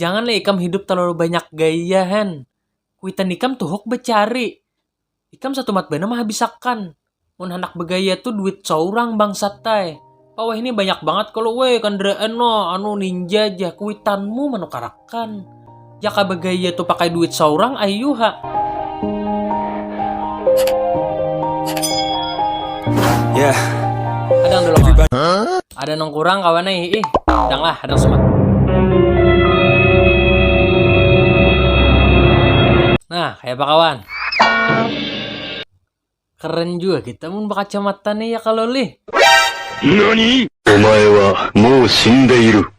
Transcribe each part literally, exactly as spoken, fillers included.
Janganlah ikam hidup terlalu banyak gaya, hen. Kuitan ikam tuhuk becari. Ikam satumat banar mahabisakan. Mun handak begaya tu duit saurang bangsat ai. Paweh ni banyak bangat kalu weh kandaraan no, anu ninja jah kuitanmu manukarakan. Jaka begaya tu pakai duit saurang ayu ha. Yah. Hadang dulu kawan. Ada nang kurang kawan ai, ih. Hadang lah, hadang sumat. Nah, kaya apa kawan? Keren jua kita mun bakacamata nih ya kalau lih. Nani? Omae wa mou shindeiru.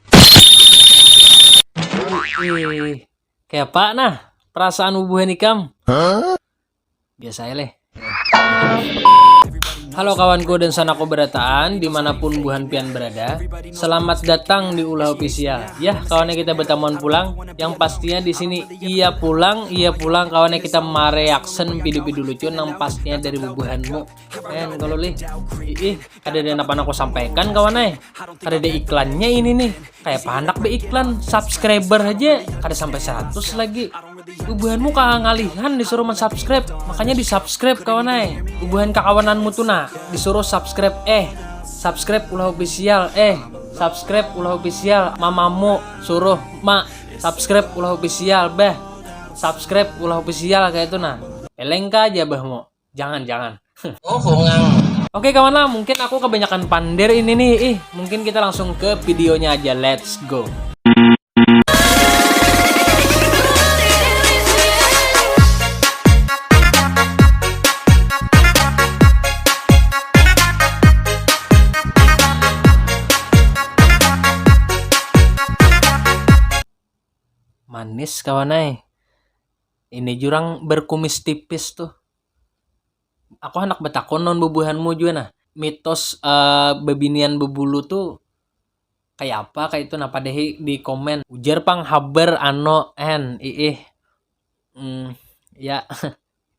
Ih, kaya apa nah perasaan bubuhan ikam? Biasa aja leh. Halo kawanku dan sanaku berataan dimanapun buhan pian berada. Selamat datang di Ulah Official. Yah kawannya kita bertamuan pulang. Yang pastinya di sini iya pulang, iya pulang kawannya kita mereaction video-video lucu nang pastinya dari bubuhanmu. Kan kalau lih, ih, kada ada napa aku sampaikan kawan ai. Kada ada iklannya ini nih. Kayak panak be iklan, subscriber aja kada sampai seratus lagi. Bubuhanmu kah ngalihan disuruh mensubscribe, makanya di-subscribe kawan ai. Bubuhan kakawananmu tuh nah, disuruh subscribe eh, subscribe Ulah Official eh, subscribe Ulah Official, mamamu suruh ma subscribe Ulah Official beh, subscribe Ulah Official kayak itu nah. Elengka aja bahmu, jangan jangan. Oh, hongang. Oke kawan lah, mungkin aku kebanyakan pander ini nih. Ih, mungkin kita langsung ke videonya aja. Let's go. Manis kawan ai. Ini jurang berkumis tipis tuh. Aku handak batakun lawan bubuhanmu jua nah. Mitos eh, bebinian bebulu tuh kayak apa kayak itu nah padahi di komen. Ujar pang haber ano en iih. Hmm, ya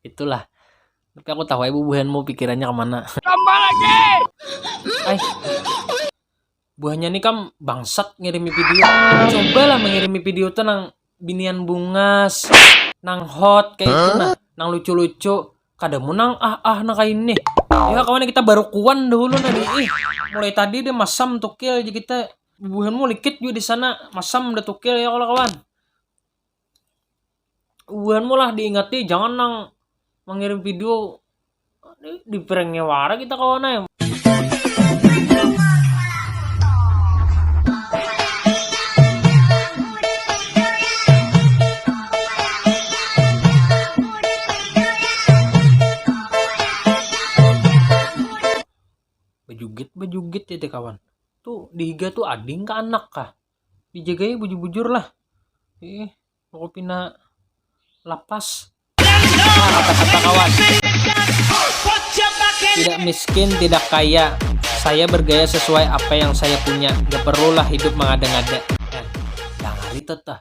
itulah. Tapi aku tahu aja bubuhanmu pikirannya kemana. Tambah lagi. Ay. Buahnya nih kam bangsat ngirimi video. Cobalah mengirimi video tuh nang binian bungas, nang hot kayak itu nah, nang lucu-lucu. Kada munang ah ah nah kayak ini. Ya kawan kita baru kuan dahulu nah nih. Ih, mulai tadi dia masam tukil aja kita. Bubuhanmu likit juga di sana masam udah tukil ya kalau kawan. Bubuhanmu lah diingati jangan nang mengirim video di pranknya wara kita kawan ai. Bejugit bejugit ya teh kawan. Tuh di higa tuh ading ke anak kah? Dijagai bujur-bujur lah. Ih, aku pina lapas. Nah, kata-kata kawan. Tidak miskin, tidak kaya. Saya bergaya sesuai apa yang saya punya. Gak perlulah hidup mengada-ngada. Eh, jangan itu tuh.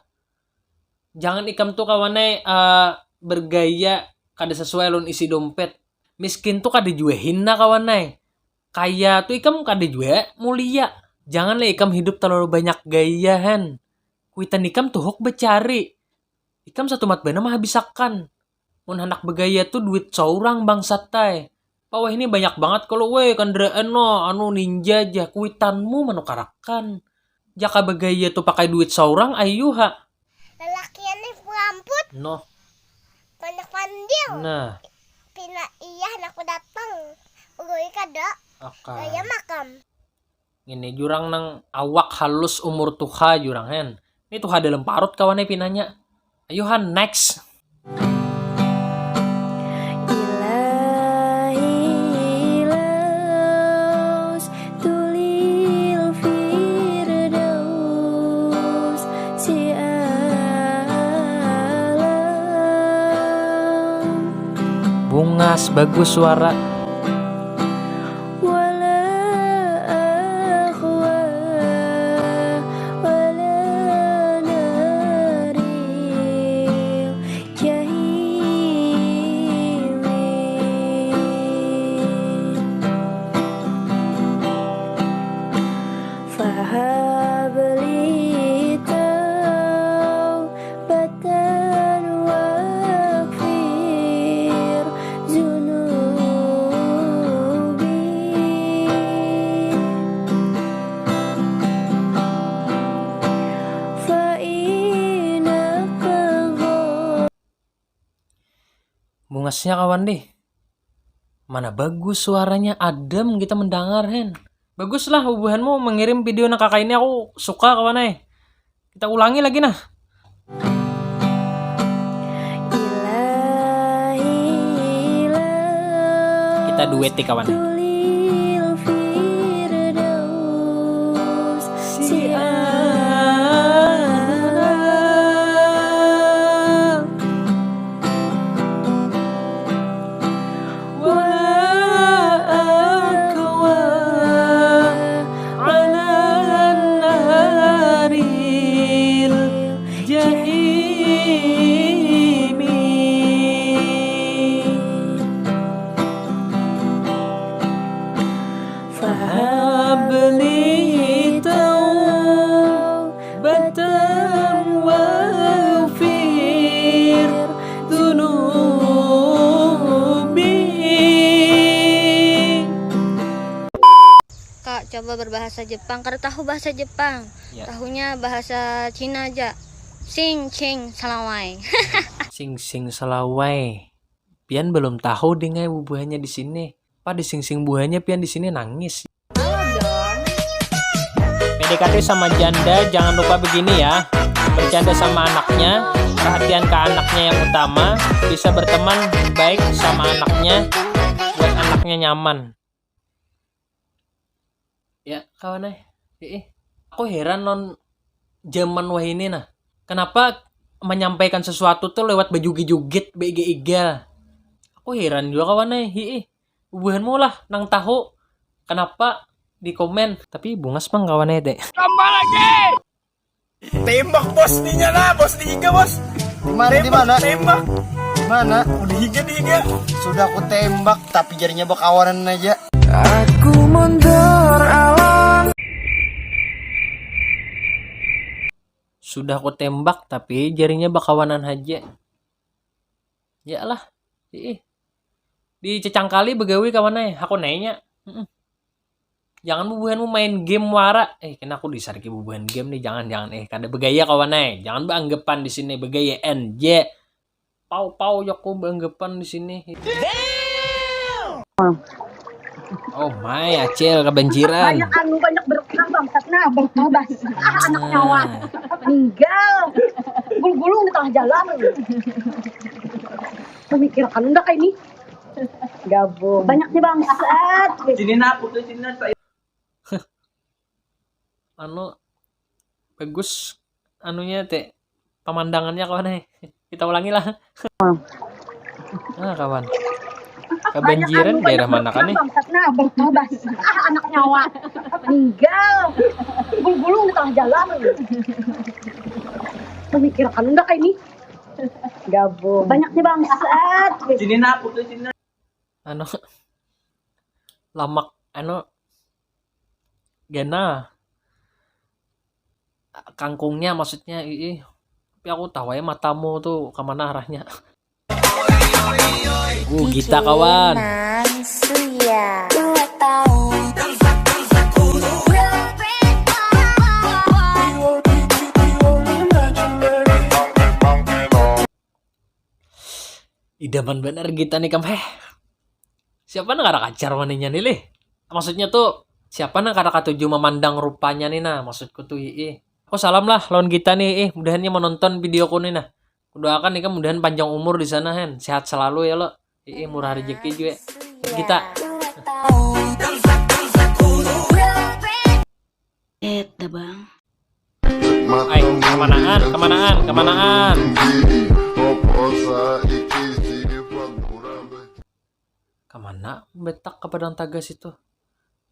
Jangan ikam tuh kawan ai eh, bergaya kada sesuai lawan isi dompet. Miskin tuh kada jua hina kawan ai. Kaya tuh ikam kada jua mulia. Janganlah ikam hidup terlalu banyak gaya han. Kuitan ikam tuhuk becari. Ikam satumat banar mahabisakan. Mun handak begaya tu duit saurang bangsat ai. Paweh ni banyak bangat kalu weh kandaraan no anu ninja jah kuitanmu manukarakan. Jaka begaya tu pakai duit saurang ayu ha. Lalakian ni peramput. Noh. Banyak pandil. Nah. Pina iya handak ku datang. Ului kada. Akan. Gaya makam. Ngini jurang nang awak halus umur tuha jurang hen. Ni tuha dalam parut kawan ai pinanya. Ayu han next. Ilahi laus tulil firdaus si alam. Bungas bagus suara. Nya kawan deh. Mana bagus suaranya, adem kita mendengar, hen. Baguslah bubuhanmu mengirim video nang kaka ini, aku suka kawan ai. Kita ulangi lagi nah. Kita dueti kawan ai. Kak, coba berbahasa Jepang. Kada tahu bahasa Jepang. Ya. Tahunya bahasa Cina aja. Sing cing salawai. Sing sing salawai. Pian belum tahu dengai bubuhannya di sini. Apa di sing sing buhannya pian di sini nangis. P D K T sama janda jangan lupa begini ya. Bercanda sama anaknya, perhatian ke anaknya yang utama, bisa berteman baik sama anaknya, buat anaknya nyaman. Ya kawan eh, aku heran non zaman wah ini nah, kenapa menyampaikan sesuatu tuh lewat bejugit-jugit, beiga-iga. Aku heran juga kawan eh, hiih. Bubuhanmu lah nang tahu kenapa di komen. Tapi bungas pang kawan eh teh. Tambah lagi. Tembak bos dinya lah, bos dihiga bos. Di mana di mana? Tembak. Di mana? Udah higa dihiga. Sudah aku tembak tapi jarinya bakawanan aja. Aku mundur alam. Sudah aku tembak tapi jarinya bakawanan aja. Ya lah. Ih. Di cecangkali begawi kawan eh. Aku nanya. Jangan bubuhanmu main game wara. Eh, kena aku disariki bubuhan game nih. Jangan, jangan. Eh, kada begaya kawan eh. Jangan beanggapan di sini begaya N J. Pau pau jaku beanggapan di sini. Oh my, acil kebanjiran. Banyak anu, banyak berkah bangsat nah, berkah bas. Ah, anak nyawa. Meninggal. Gulung-gulung di tengah jalan. Memikirkan ndak ini. Gabung. Banyaknya bangsat. Sini nah, putus sini nah. Anu bagus anunya teh pemandangannya kawan eh. Kita ulangi lah. Nah kawan. Kebanjiran daerah mana kan nih? Bangsat nah, berkah bas. Ah, anak nyawa. Meninggal. Gulung-gulung di tengah jalan. Memikirkan ndak ini. Gabung. Banyaknya bangsat. Sini nah, putus sini nah. Anu lamak anu ganal kangkungnya maksudnya ih tapi aku tahu ya matamu tuh kemana arahnya. Uh, kita kawan. Idaman banar kita nih kam heh. Siapa nang kada kacar waninya nih lih? Maksudnya tuh siapa nang kada katuju memandang rupanya nih nah maksudku tuh ii. Aku salam lah lawan kita nih ih mudahannya menonton videoku nih nah. Kudoakan nih kan mudahan panjang umur di sana hen sehat selalu ya lo ii murah rezeki juga kita. Eh, dah bang. Ay, kemanaan, kemanaan, kemanaan. Kemana betak ke Padang Tagas itu?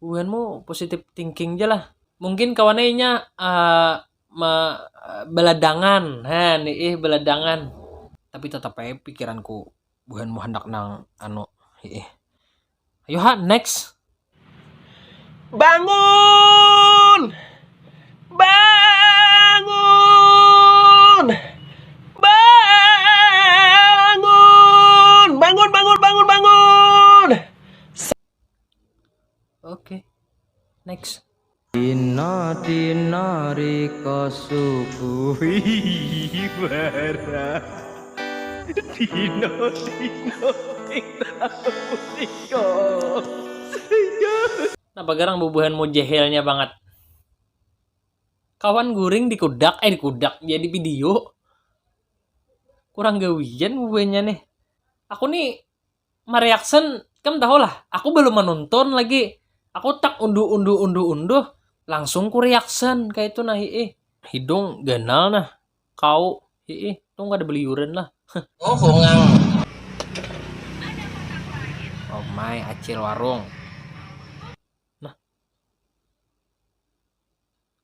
Buhanmu positive thinking aja lah. Mungkin kawannya inya uh, me, uh, beladangan, ha nih ih beladangan. Tapi tetap aja pikiranku buhanmu hendak nang anu, ih. Ayo ha, next. Bangun! Bangun! Bangun! Bangun, bangun, bangun, bangun! Oke. Next. Dina dina riko suku bara. Dino, Dino, Dino, Dino. Napa garang bubuhanmu jahilnya banget? Kawan guring dikudak, eh dikudak, jadi video. Kurang gawian bubuhannya nih. Aku nih mereaction, kamu tahu lah, aku belum menonton lagi. Aku tak unduh, unduh, unduh, unduh, langsung ku reaction kayak itu nah, ih. Hidung ganal nah. Kau, ih, tung kada beliuran lah. Oh, hongang. Oh my, acil warung. Nah.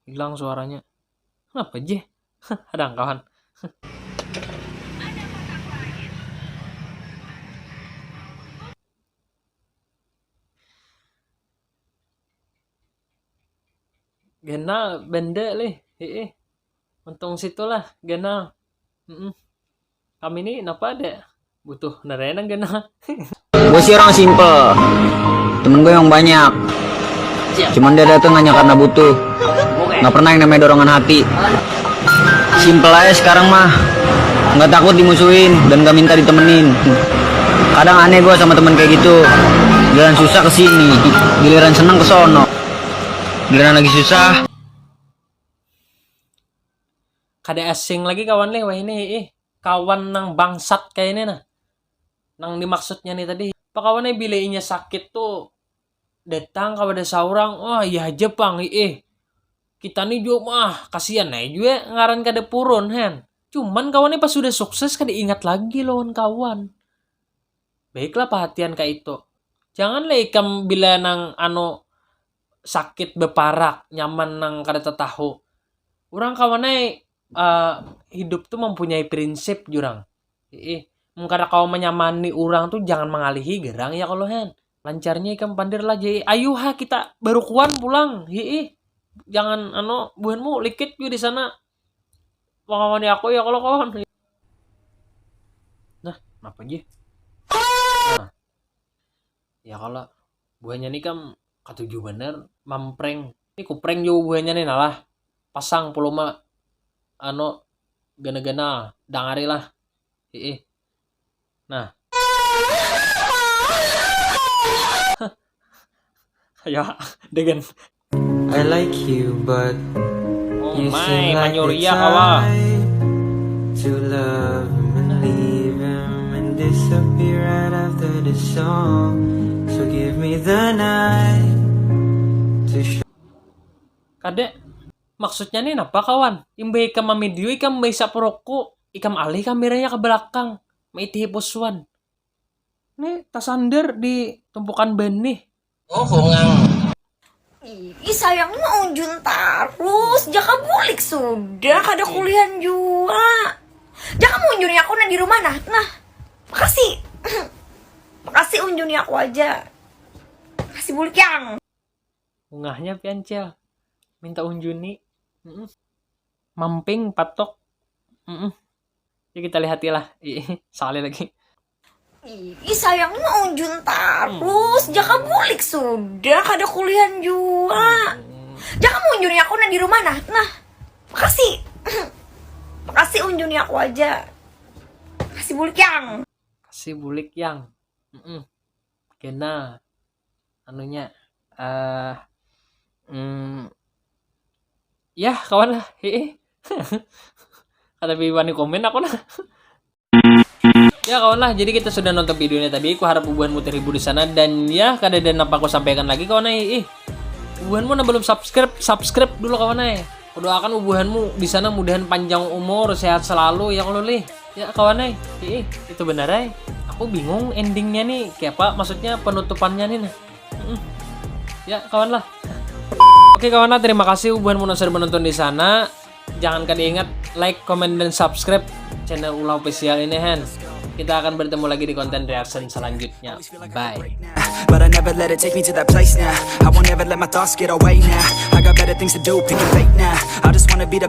Hilang suaranya. Kenapa, Jeh? Ada kawan. Ganal benda lih. Heeh. Untung situlah ganal. Mm-mm. Kami ni napa ada butuh nerenang ganal. Gue sih orang simple. Temen gue emang banyak. Cuman dia dateng hanya karena butuh. Nggak pernah yang namanya dorongan hati. Simple aja sekarang mah. Nggak takut dimusuhin dan nggak minta ditemenin. Kadang aneh gue sama temen kayak gitu. Giliran susah ke sini, giliran seneng ke sono. Giliran lagi susah. Kada asing lagi kawan leh wah ini, ih. Kawan nang bangsat kayak ini nah. Nang dimaksudnya nih tadi. Apa kawan nih, bila inya sakit tuh datang kapada saurang, wah iya aja pang, ih. Kita nih juga mah kasihan aja juga ngaran kada purun hen. Cuman kawan nih pas sudah sukses kada ingat lagi lawan kawan. Baiklah perhatian kayak itu. Janganlah ikam bila nang anu sakit beparak, nyaman nang kada tetahu. Orang kawan ai, eh, hidup tuh mempunyai prinsip jurang. Ih, mun kada kawa menyamani orang tuh jangan mengalihi gerang ya kalau hen. Lancarnya ikam pandir lah, jadi ayu ha kita barukuan pulang. Ih, jangan anu buhanmu likit juga di sana. Mengawani aku ya kalau kawan. Nah, kenapa ji? Nah. Ya kalau buhannya ni kam katuju banar mamprank. Ni kuprank jua buhannya ni nalah. Pasang volume anu gana-gana, dangarilah. Hiih. Nah. Ya, dengan I like you, but Oh you my, seem like the manyuriah kawa. Type to love him and leave him and disappear right after the song. So give me the night to show. Kada, maksudnya nih napa kawan? Imbah ikam mamidio, ikam baisap rokok, ikam alih kameranya ke belakang, maitihi pusuan. Nih tasandar di tumpukan banih. Oh, hongang. Ih, sayangnya Unjun tarus. Jaka bulik sudah, kada kulihan jua. Jaka Unjun aku nah di rumah nah. Nah, makasih. Makasih Unjun aku aja. Makasih bulik yang. Ungahnya piancel. Minta Unjuni. Mm-mm. Mamping patok. Mm-mm. Ya kita lihatilah. Ih, salah lagi. Ih, sayangnya Unjun tarus. Hmm. Jaka bulik sudah, kada kulihan jua. Hmm. Jaka Unjun aku nah di rumah nah. Nah, makasih. Makasih Unjun aku aja. Makasih bulik yang. Kasih bulik yang. Mm-mm. Kena. Anunya eh mm, ya kawan lah. Hiih. Kada piwani komen aku nah. Ya kawan lah, jadi kita sudah nonton videonya tadi. Aku harap bubuhanmu terhibur di sana dan ya kada ada napa aku sampaikan lagi kawan ai. Ih, bubuhanmu nah belum subscribe, subscribe dulu kawan ai. Aku doakan bubuhanmu di sana mudahan panjang umur, sehat selalu ya kalau lih. Ya kawan ai. Ih, itu benar ai. Aku bingung endingnya nih, kayak apa maksudnya penutupannya nih nah. Mm-mm. Ya, kawan lah. Oke kawan lah, terima kasih bubuhanmu nang sudah menonton di sana. Jangan kada ingat like, comment, dan subscribe channel Ulah Official ini, hen. Kita akan bertemu lagi di konten reaction selanjutnya. Bye. But I never let it take me to that place now. I won't ever let my thoughts get away now. I got better things to do, picking fate now. I just wanna be the